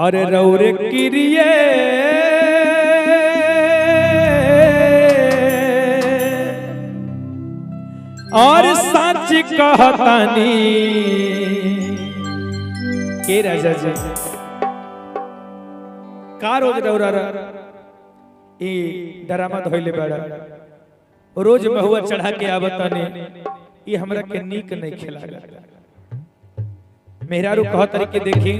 अरे रौरे किरिए और सच कहतानी के राजा जी का रोज रौरा ई डरामा धोइले बड़ा रोज महुआ चढ़ा के आवतानी ई हमरा के नीक नहीं खिला। मेहरारू कह तरीके देखी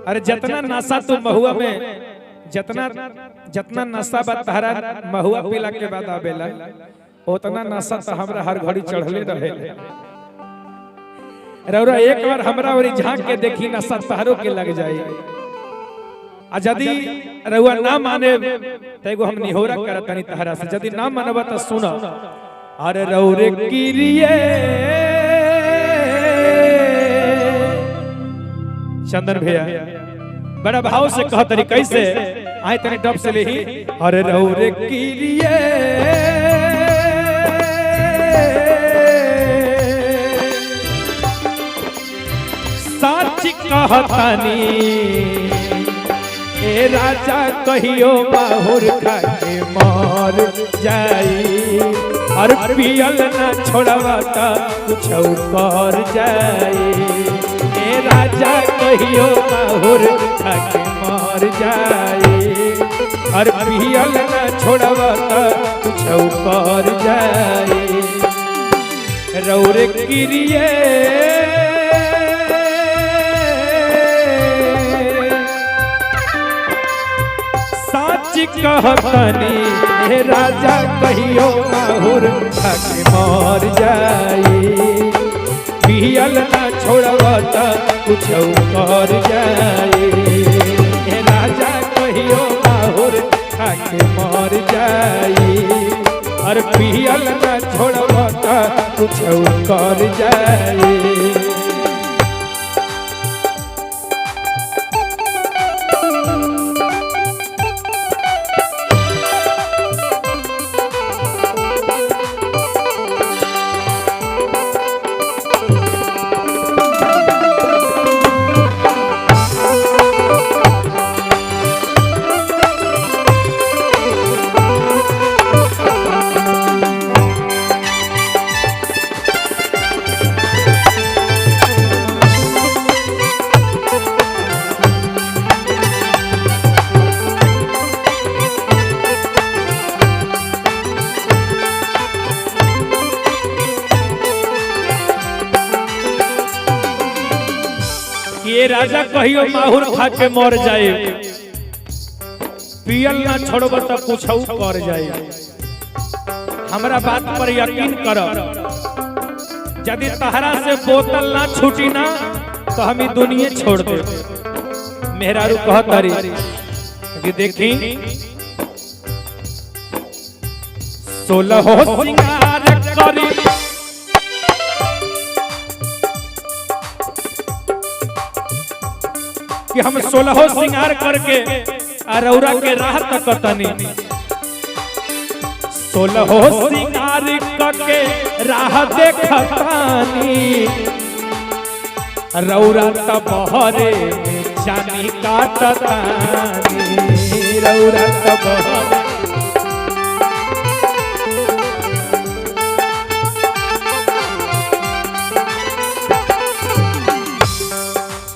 अरे जितना नशा तू महुआ में जितना जितना नशा बा तहरा महुआ पीला के बाद आवेला उतना नशा तो हमरा हर घड़ी चढ़ले रहे। रौरा एक बार हमरा ओरी झांक के देखी नशा तहरो के लग जाई। आ यदि रउआ ना माने त एगो हम निहोरा करतनी तहरा से, यदि ना मानबा त सुन। अरे रौरे किरिए चंदन भैया बड़ा भाव से कह तरी कैसे आए तनी डब से लेही। अरे रौरे किरिए साच कहतानी ए राजा कहियो माहुर खा के मर जाई और पियल ना छोड़वा त कुछ कर जाई। ए राजा कहियो माहुर खा के मर जाई और पियल ना छोड़वा त कुछ कर जाई। रौरे किरिए कहतनी हे राजा कहियो माहुर खा के मर जाई पियल ना छोड़ब त कुछ कर जाई। हे राजा कहियो माहुर खा के मर जाई और पियल ना छोड़ब त कुछ कर जाई। ये राजा कहियो माहुर खा के मर जाए पियल ना छोड़ब त कुछ कर जाए। हमरा बात पर यकीन कर, यदि तहरा से बोतल ना छूटी ना तो हम दुनिया छोड़ दे। मेहरारू कहतारी कि देखी सोलह सिंगार करी कि हम सोलहो सिंगार करके अरौरा के राह तकतनी। सोलहो सिंगार करके राह देखतानी रौरा त बहरे चानी काटतानी रौरा त बहरे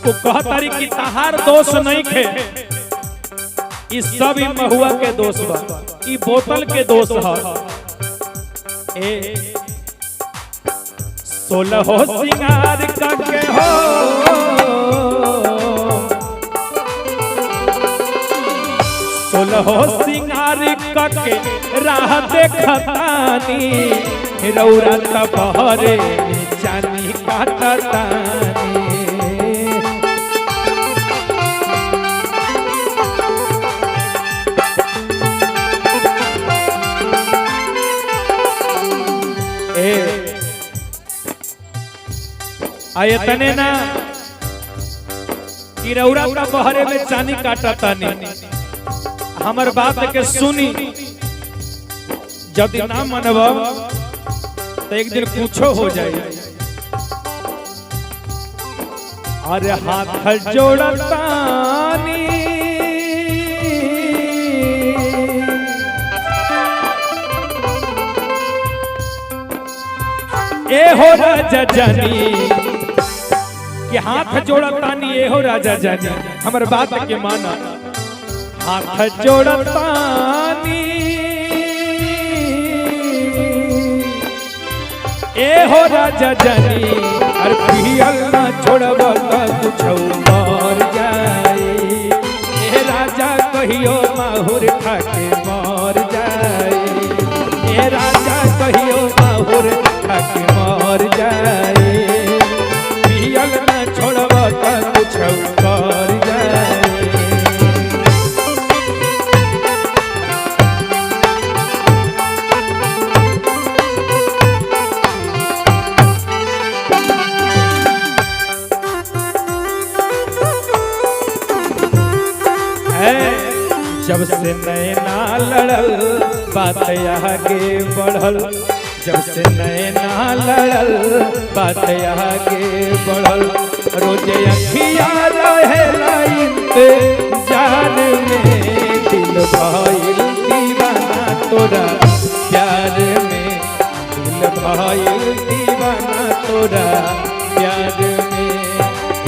कहतारी कि तहार दोष नहीं खे, ई सब ई महुआ के दोष बा, ई बोतल के दोष ह। ए सोलहो सिंगार करके हो सोलहो सिंगार करके राह देखतानी रौरा त बहरे चानी काटतानी। आये तने ना कि रौरा त बहरे में चानी काटतानी। हमर बात के सुनी यदि ना मनब तो एक दिन कुछो हो जाए। अरे हाथ जोड़तानी, ए हो राजा जानी, कि हाथ जोड़तानी ए हो राजा जानी, हमर बात के माना। हाथ जोड़तानी ए हो राजा जानी, अरे पियल ना छोड़ब त कुछौ मर जाई। ए राजा कहियो माहुर खाके मर जाई। ए राजा कहियो माहुर खाके मर जाई। पियल ना छोड़ब त कुछौ कर जाई। है जब से नैना लड़ल बात आगे बढ़ल, जब से नैना लड़ल बात आगे बढ़ल, रोजे अखिया रहे इंतजार में, दिल भइल दीवाना तोरा प्यार में, दिल भइल दीवाना तोरा प्यार में।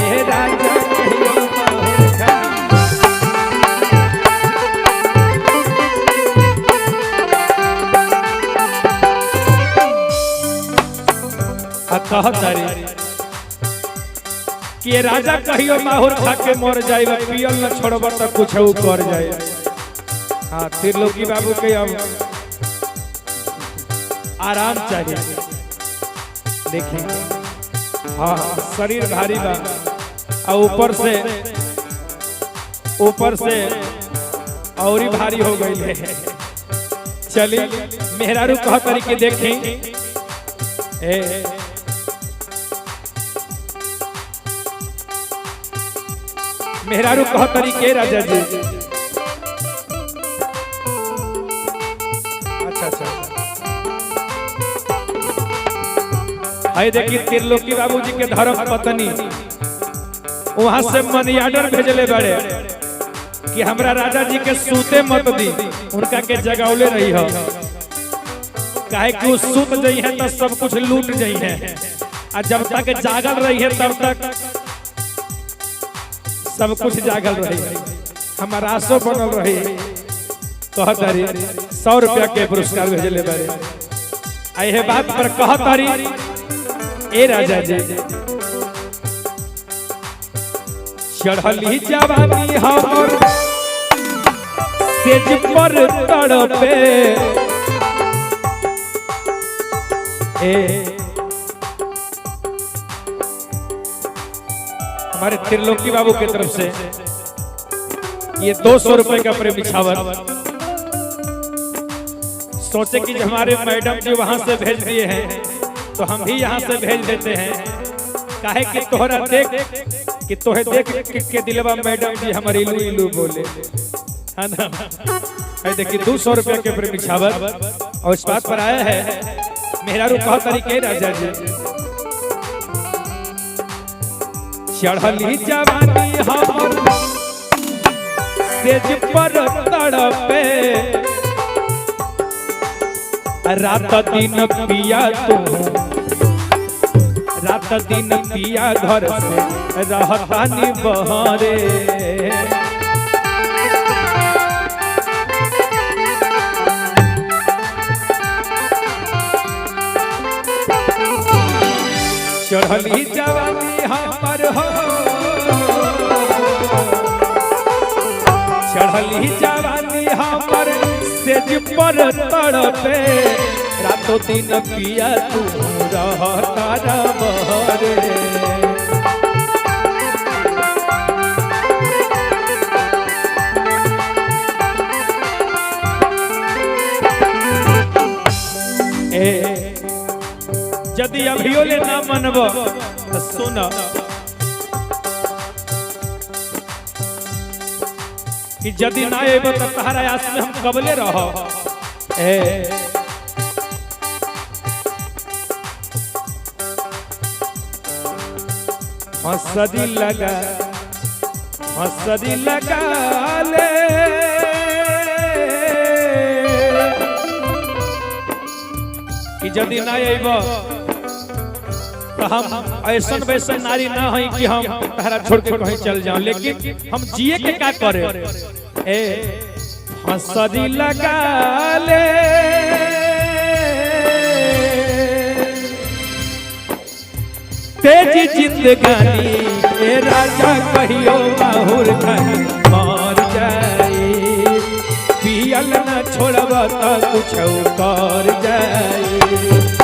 ए राजा कहियो माहुर खा। आ कहतारी कि ये राजा कहियो माहुर खा के मर जाए, पियल न छोड़ब त कुछ कर जाए। हाँ, त्रिलोकी बाबू के अब आराम चाहिए। देखिए, हाँ, शरीर भारी बा और ऊपर से और ही भारी हो गई है। चली मेहरारू कह तरीके देखी। ए मेहरारू कह तरीके राजा जी। अच्छा, हाय देखी त्रिलोकी बाबूजी के धर्म पत्नी वहां से मनी ऑर्डर भेजले बड़े कि हमरा राजा जी के सूते मत दी, उनका के जगावले रही हो। काहे कि उ सूत जई है तो सब कुछ लूट जई है, आ जब तक जागल रही है तब तक सब कुछ जागल रही, हमारा आसो बनल रही। कहतारी 100 रुपया के पुरस्कार भेजले बारे। आ यह बात पर कहतारी, ए राजा जी, चढ़ली जवानी हमर सेज पर तड़पे, ए हमारे त्रिलोकी बाबू की तरफ से ये 200 रुपए का प्रेम निछावर। सोचे कि हमारे मैडम जी वहां से भेज दिए हैं तो हम भी यहाँ से भेज देते हैं। काहे कि तोहरा देख कि तोहे देख के दिलवा मैडम जी हमारी इलू इलू बोले, है ना? है देखिए 200 रुपया के प्रेम निछावर। और इस बात पर आया है मेहरारू कह तरीके, राजा जी, चढ़ली जवानी हमर सेज पर तड़पे, रात दिन पिया तू, रात दिन पिया घर से रहतानी बहरे। चढ़ली जवानी हमर हो, चढ़ली जवानी हमर सेज पर तड़पे, रातों दिन पिया तू रहता बहरे। ए यदि अभियो ले ना मनब तो सुन कि यदि ना एब तो तहरा आस में हम कबले रह। ए हंसरी लगा, हंसरी लगा ले। कि यदि ना अइब तो हम ऐसन वैसन नारी ना हई कि हम तहरा छोड़ के कहीं चल जाऊं, लेकिन हम जिए के का करे? ए हंसरी लगा ले, तेज जिंदगानी ए राजा कहियो माहुर खाई मर जाई, पियल न छोड़ब त कुछ कर जाई।